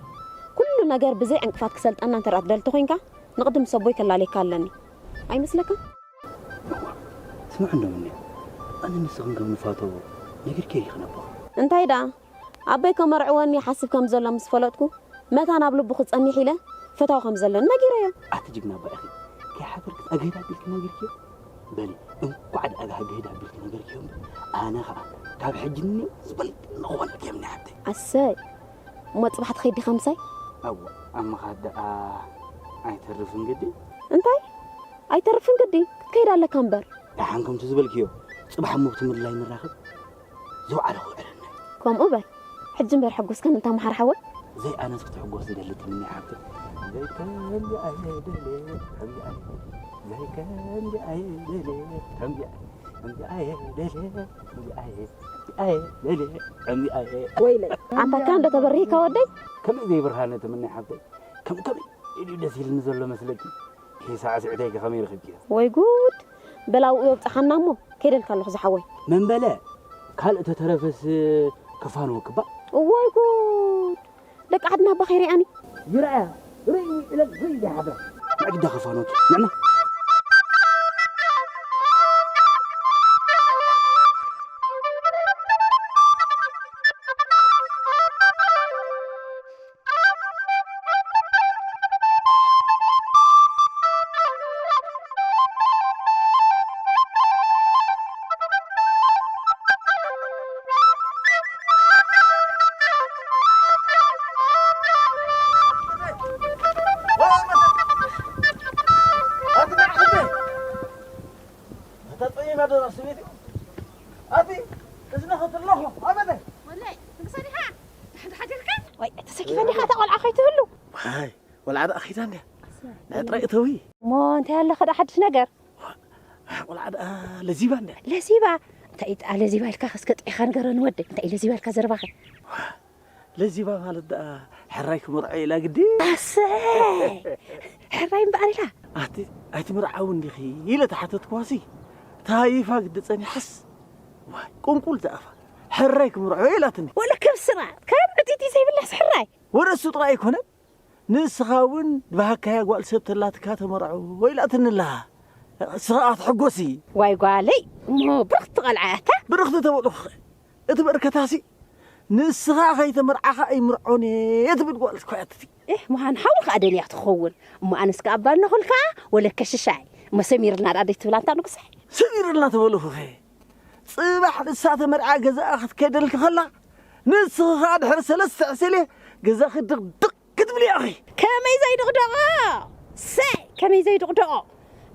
ኩሉ ነገር ብዘይ ዕንቅፋት ክሰልጠና እንተ ደኣ ትደሊ ተኾይንካ፣ ንቕድሚ ሰቦይ ከላልየካ ኣለኒ። ኣይመስለካን? እዋእ፣ ስማዕ እንዶ ምንያ፣ ኣነ ንስኽን ከም ንፋቶ ነጊርክዮ ኢኺ ነቦኺ። እንታይ ደኣ? ኣቦይ ከመርዕወኒ ይሓስብ ከም ዘሎ ምስ ፈለጥኩ፣ መታን ኣብ ልቡ ክጸኒሕ ኢለ ፈታዊ ከም ዘለኒ ነጊረዮ። ኣቲ ጅግና ኣባ ኢኺ፣ ከይሓፈርክስ ኣግህድ ኣቢልኪ ነጊርክዮ? በሊ፣ እንኳዕ ደኣ ኣግህድ ኣቢልኪ ነጊርክዮ እምበር፣ ኣነ ኸኣ ካብ ሕጂ ንኔው ዝበልጥ ንኾነልኪ እየ፣ ምንያ ሓብተይ። ኣሰይ፣ እሞ ጽባሕ ትኸይድ ዲኻ ምሳይ? ኣዋ፣ ኣብ ምኻድ ደኣ ኣይተርፍን ግዲ። እንታይ? ኣይተርፍን ግዲ፣ ክትከይድ ኣለካ እምበር። ደሓን ከምቲ ዝበልክዮ፣ ጽባሕ እሞ ብቲ ምድላይ ንራኸብ። ዝወዓለ ክውዕለና እዩ። ከምኡ በል። ሕጂ እምበር ሕጉስካ ምንታ መሓር ሓወይ? ዘይኣነስ ክትሕጎስ ዝደሊ ትምኒ ሓብቲ። ዘይከምዚ ኣየ ደልየ፣ ከምዚ ኣየ፣ ዘይከምዚ ኣየ ደልየ፣ ከምዚ ኣየ፣ ከምዚ ኣየ ደልየ፣ ከምዚ ኣየ፣ ከምዚ ኣየ ደልየ፣ ከምዚ ኣየ። ወይለይ፣ ኣንታ እካ እንዶ ተበሪህካ ወደይ? ከመይ ዘይብርሃነ ትምኒ ሓብተይ? ከም ከመይ ኢሉ ደስ ኢልኒ ዘሎ መስለኪ? ኪሳዕ ስዕተይኪ ከመይ ረኺብኪዮ? ወይ ጉድ! በል ኣብኡ የብጽሓና እሞ፣ ከይደልካ ኣለኹ ዝሓወይ። መን በለ? ካልእ ተተረፈስ ከፋንወኪ እባ። ወይ ጉድ! ደቂ ዓድና እባ ከይሪኣኒ። ይርኣያ፣ ርእይ ኢለን ርእይ ዘይሓድራ። ንዕዳ ከፋንወኪ፣ ንዕና። ኣቲ፣ እዝኒ ኸትለኹ፣ ኣመተ። ወለይ፣ ንግሰ ዲኻ? ድሕን ተሓዲርካ? ወይ፣ ተሰኪፈ ዲኻ እታ ቆልዓ ከይትህሉ? ዋይ፣ ቆልዓ ደኣ ኸይዳ እንድያ። ናይ ጥራይ እተዊ። እሞ እንታይ ኣለኸ ደኣ ሓድሽ ነገር? ቆልዓ ደኣ ለዚባ እንድያ። ለዚባ? እንታይ እዩ ደኣ ለዚባ ኢልካ? እስከ ጥዒኻ ንገረኒ ወደይ። እንታይ እዩ ለዚባ ኢልካ ዘረባኸ? ለዚባ ማለት ደኣ ሕራይ ክመርዖ ኢላ ግዲ? ኣሰይ! ሕራይ እምበኣር ኢላ? ኣቲ ኣይትምርዓው እንዲኺ ኢለ ተሓተትክዋሲ። ታይፋ ግዲ ጸኒሓስ። ዋይ፣ ቁንቁል ዝኣፋ። ሕራይ ክምርዖ ኢላትኒ። ወለ ከም ስራ፣ ከም ዕጥይቲ ዘይብላስ ሕራይ። ወረ እሱ ጥራይ ኣይኮነን። ንስኻ እውን ብሃካያ ጓል ሰብ ተላትካ ተመርዖ ኢላትኒ ኣላ። ንስኻ ኣትሕጎሲ። ዋይ ጓለይ፣ እሞ ብርኽቲ ቐልዓ እያ እታ። ብርኽቲ ተበልኹኸ። እቲ በርከታሲ፣ ንስኻ ከይተመርዓኻ ኣይምርዖን እየ ትብል ጓል እኮ እያ እትቲ። እህ፣ ምዃን ሓዊ ከኣ ደልያ ትኸውን። እሞ ኣነስ ከኣ ኣባ ኣለኹልካ፣ ወለከ ሽሻይ። እሞ ሰሚርልና ደኣ ደይትብላ እንታ ንጉሳይ? ሰሚርልና ተበልኹኸ። ጽባሕ ንሳ ተመርዓ ገዛኣ ክትከደልኪ ከላ፣ ንስኺ ከኣ ድሕሪ ሰለስተ ዕስለ ገዛኺ ድቕድቕ ክትብሊ ኢኺ። ከመይ ዘይድቕደቖ? ሰይ፣ ከመይ ዘይድቕደቖ?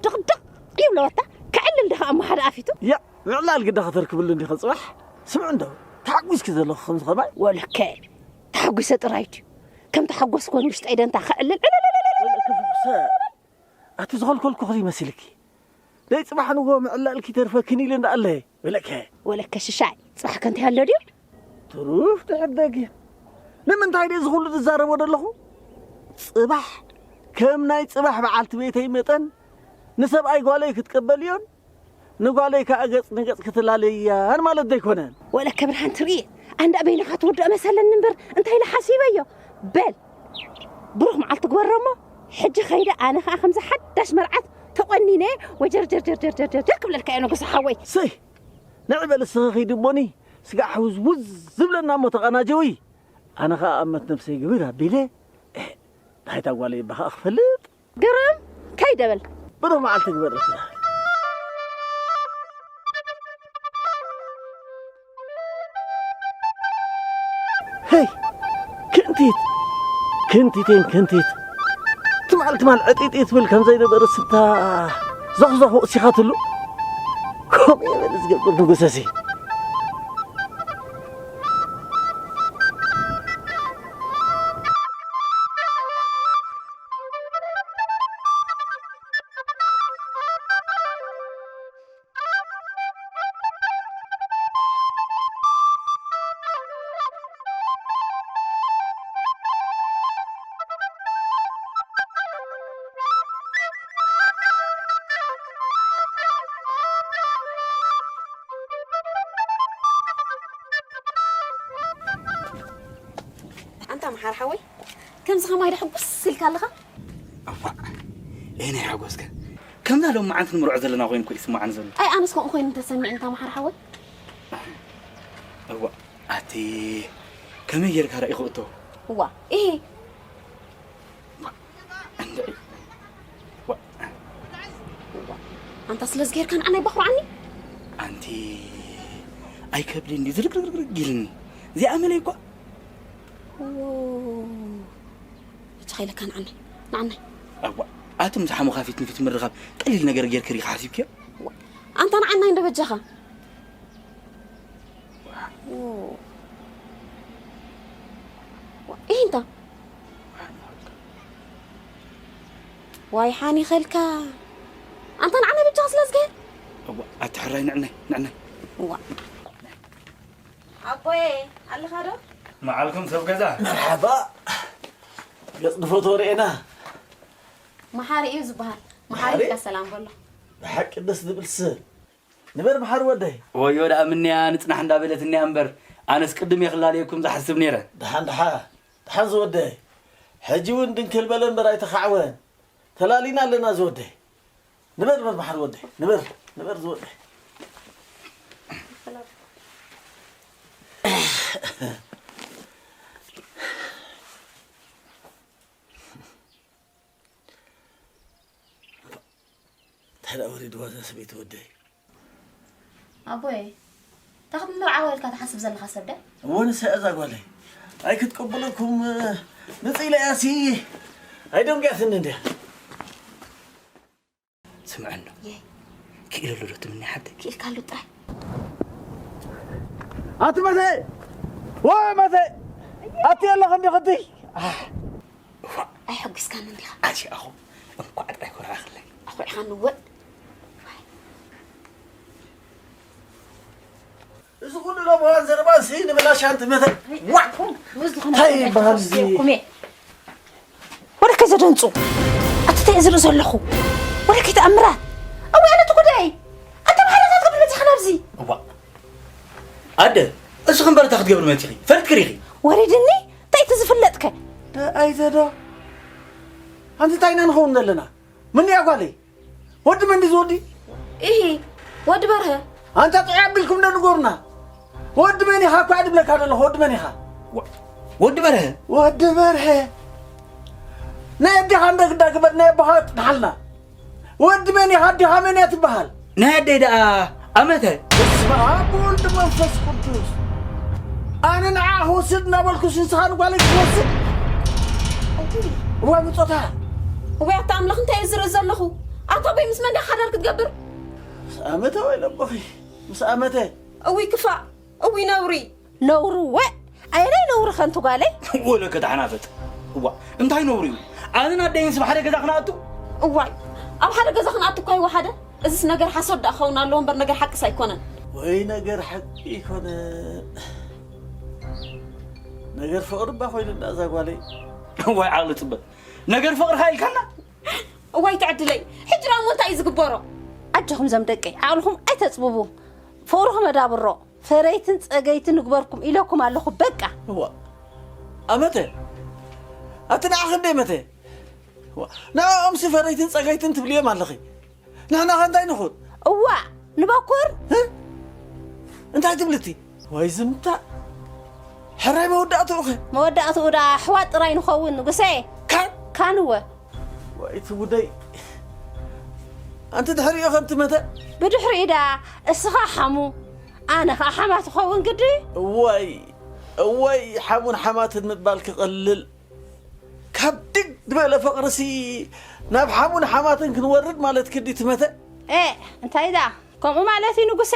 ድቕድቕ ይብሎ ወታ፣ ከዕልል ድኻ እሞ ሓደ ኣፊቱ? ያ፣ ምዕላል ግዳ ከተርክብሉ እንዲኸ ጽባሕ? ስምዕ እንዶ፣ ተሓጒስኪ ዘለኹ ከምዚ ኸማይ? ወለከ፣ ተሓጒሰ ጥራይ ድዩ? ከም ተሓጎስኩ ኮን ውሽጠይ ደንታ ከዕልል፣ ዕልልልልልል። ወለከ ፍኹሰ፣ ኣቲ ዝኸልከልኩኺ ይመስልኪ? ደይ ጽባሕ ንግሆ ምዕላልኪ ተርፈክን ኢለ እንዳ ኣለየ። ወለከ። ወለከ ሽሻይ፣ ጽባሕ ከ እንታይ ኣሎ ድዩ? ትሩፍ ትሕደጊ። ንምንታይ ድየ እዚ ኹሉ ዝዛረቦ ዘለኹ? ጽባሕ ከም ናይ ጽባሕ በዓልቲ ቤተይ መጠን ንሰብኣይ ጓለይ ክትቀበልዮን ንጓለይ ከኣ ገጽ ንገጽ ክትላለያያን ማለት ዘይኮነን። ወለከ ብርሃን ትርኢ፣ ኣንዳ በይንኻ ትውድኦ መሰለኒ እምበር እንታይ ኢለ ሓሲበዮ? በል፣ ብሩኽ መዓልቲ ግበሮ እሞ፣ ሕጂ ኸይደ ኣነ ኸኣ ከምዚ ሓዳሽ መርዓት ተቖኒነ ወጀርጀርጀርጀርጀር ክብለልካ እየ ንጉስ ሓወይ። ስይ፣ ንዒ በል እስኺ ኺድ እሞኒ፣ ስጋዕ ሕውዝውዝ ዝብለና እሞ ተቐናጀዊ። ኣነ ኸኣ ኣመት ነብሰይ ግብር ኣቢለ፣ እህ፣ እንታይ ታጓለይ እባ ኸኣ ክፈልጥ? ግርም፣ ከይደ በል። ብሩኽ መዓልቲ ግበረልና። ሄይ፣ ክንቲት፣ ክንቲቴን ክንቲት። ትማል ትማል ዕጢጢ ትብል ከም ዘይነበረ ስታ ዞኽዞኽ ወሲኻትሉ። ከምኡ እየ በል ዝገብር ንጉሰሲ። ኣንታ መሓር ሓወይ፣ ከምዚ ኸማይ ዶ ሕጉስ ኢልካ ኣለኻ? እዋእ፣ እየ ናይ ሓጎስከ። ከምዛ ሎም መዓልቲ ንምርዖ ዘለና ኮይኑ እኮ ይስምዓኒ ዘሎ። ኣይ፣ ኣነስ ከምኡ ኮይኑ እንተሰሚዕኒ፣ ኣንታ መሓር ሓወይ። እዋእ፣ ኣቲ ከመይ ጌርካ ርኢኹ እቶ? እዋ፣ ኢሂ። እንድዒ። ዋ። ኣንታ ስለዚ ጌርካ ንዓና ይባኹርዓኒ? ኣንቲ ኣይከብድን ድዩ ዝርግርግርግ ኢልኒ። እዚኣ መለይ እኳ። ዎ። እቺ ኸይለካ ንዓናይ፣ ንዓናይ። ኣዋ፣ ኣቱም ዝሓሙኻ ፊት ንፊት ምርኻብ ቀሊል ነገር ጌርኪ ሪኻ ሓሲብክዮ? ዋ። ኣንታ ንዓናይ እንዶ በጃኻ። ዎ። ዋ፣ ኢሂ እንታ። ዋይ ሓኒኸልካ። ኣንታ ንዓና ብቻ ስለ ዝገር። እዋ፣ ኣቲ ሕራይ ንዕናይ፣ ንዕናይ። እዋ። ኣቦየ፣ ኣለኻ ዶ? መዓልኩም ሰብ ገዛ። መርሓባ። ገጽ ንፈትዎ ርኤና። መሓሪ እዩ ዝበሃል። መሓሪ መሓሪ? ኢልካ ሰላም በሎ። ብሓቂ ደስ ዝብል ስም። ንበር መሓሪ ወደይ። ወዮ ደኣ ምንያ ንጽናሕ እንዳበለት እኒኣ እምበር፣ ኣነስ ቅድም እየ ክላለየኩም ዝሓስብ ነይረ። ደሓን ደሓን፣ ደሓን ዝወደይ። ሕጂ እውን ድንክል በለ እምበር ኣይተኻዕወን። ተላሊና ኣለና ዝወደይ። ንበር፣ ንበር መሓሪ ወደይ። ንበር፣ ንበር ዝወደይ። እንታይ ደኣ ወሪድዋ እዛ ሰበይቲ ወደይ? ኣቦይ፣ እንታይ ክትምርዓዋ ኢልካ ትሓስብ ዘለኻ ሰብ ደ? እወ፣ ንሳ እያ እዛ ጓለይ። ኣይክትቅብለኩም፣ ንጽኢላ እያሲ ኣይደንግያትኒ እንድያ። ስምዐ እንዶ። የይ። ክኢለሉ ዶ ትምኒ ሓብተይ? ክኢልካሉ ጥራይ። ኣቲ መተ! ወይ መተ! ኣቲ ኣለኽ እንዲ ኽዲ? ኣሕ። እዋ። ኣይሐጒስካን እንዲኻ። ኣቲ ኣኹ፣ እንኳዕ ጥራይ ኮራዕኽለይ። ኣኹዒኻኒ እወ። እዚ ኩሉ ለምዋን ዘረባንሲ ንብላሽ ኣንቲ መተ። ዋ! ምስ ዝኾነ እንታይ ይበሃል እዚ? ኩም እየ። ወደ ከይ ዘደንጹ። ኣቲ እንታይ ዝርኢ ዘለኹ? ወደ ከይ ተኣምራት። ኣዊ ኣነ ትጉዳይ። ኣንተ ብሓደ እንታይ ትገብር መጺኻ ናብዚ? እዋ። ኣደ፣ እስኺ እምበር እንታይ ክትገብሪ መጺኺ? ፈሪድኪ ዲኺ? ወሪድኒ? እንታይ እቲ ዝፍለጥከ? ደ-፣ ኣይዘዶ። ኣንቲ እንታይ ኢና ንኸውን ዘለና? ምን እያ ጓለይ? ወዲ መን ድዩ ዝወዲ? ኢሂ፣ ወዲ በርሀ። ኣንታ ጥዑይ ኣቢልኩም ዶ ንገሩና? ወዲ መን ኢኻ እኳ ድብለካ ዘለኹ፣ ወዲ መን ኢኻ? ወ-፣ ወዲ በርሀ? ወዲ በርሀ። ናይ ኣዴኻ እንደ ግዳ ግበር፣ ናይ ኣቦኻ ጥንሓልና። ወዲ መን ኢኻ? ኣዴኻ መን እያ ትበሃል? ናይ ኣደይ ደኣ ኣመተ። በስመ ኣብ ወወልድ መንፈስ ቅዱስ። ኣነ ንዓ ክወስድ እናበልኩስ ንስኻ ንጓለይ ክትወስድ? እዋይ ብጾታ። እዋይ ኣታ ኣምላኽ እንታይ እዩ ዝርኢ ዘለኹ? ኣታ ኣቦይ ምስ መን ዲኻ ሓዳር ክትገብር? ምስ ኣመተ ወይ ለቦኺ? ምስ ኣመተ። እውይ ክፋእ፣ እውይ ነውሪ። ነውሪ ወ-፣ ኣየናይ ነውሪ ከንቱ ጓለይ? ወለከ ተሓናፈጥ። እዋ፣ እንታይ ነውሪ እዩ? ኣነን ኣደይንስ ብሓደ ገዛ ክንኣቱ? እዋይ፣ ኣብ ሓደ ገዛ ክንኣቱ እኳ ይወሓደ። እዚስ ነገር ሓሶት ደኣ ክኸውን ኣለዎ እምበር ነገር ሓቅስ ኣይኮነን። ወይ ነገር ሓቂ ይኮነ። ነገር ፍቕሪ እባ ኮይኑ እንዳ እዛ ጓለይ። እዋይ ዓቕሊ ጽበት። ነገር ፍቕርኻ ኢልካና? እዋይ ትዕድለይ። ሕጂ ደኣ እሞ እንታይ እዩ ዝግበሮ? ኣጆኹም ዘም ደቀይ፣ ዓቕልኹም ኣይተጽብቡ። ፍቕርኹም ኣዳብሮ፣ ፈረይትን ጸገይትን ንግበርኩም ኢለኩም ኣለኹ፣ በቃ። እዋ ኣመተ፣ ኣቲ ንዓኺ እንደ መተ። እዋ፣ ንዕኦምሲ ፈረይትን ጸገይትን ትብልዮም ኣለኺ። ንሕና ኸ እንታይ ንኹን? እዋ፣ ንበኩር እንታይ ትብልቲ? ወይ ዝምታ፣ ሕራይ መወዳእትኡ ኸ? መወዳእትኡ ደኣ ኣሕዋት ጥራይ ንኸውን ንጉሰ። ካን? ካን እወ። ወይ እቲ ጉደይ። ኣንቲ ድሕሪኡ ኸ እንትመተ? ብድሕሪኡ ደኣ እስኻ ሓሙ፣ ኣነ ኸኣ ሓማት እኸውን ግዲ። እዋይ እዋይ፣ ሓሙን ሓማትን ምባል ክቐልል፣ ካብ ድግ ዝበለ ፍቕርሲ ናብ ሓሙን ሓማትን ክንወርድ ማለት ግዲ ትመተ። ኤ እንታይ ደኣ ከምኡ ማለት እዩ ንጉሰ።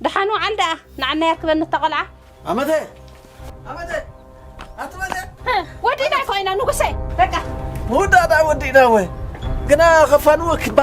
ደሓን ውዓል ደኣ ንዓና የርክበኒ እታ ቆልዓ። ኣመተ ኣመተ ኣትመተ ወዲእና እኮ ኢና ንጉሰ። በቃ ምውዳእ ደኣ ወዲእና ወ ግና ከፋንወኪ እባ።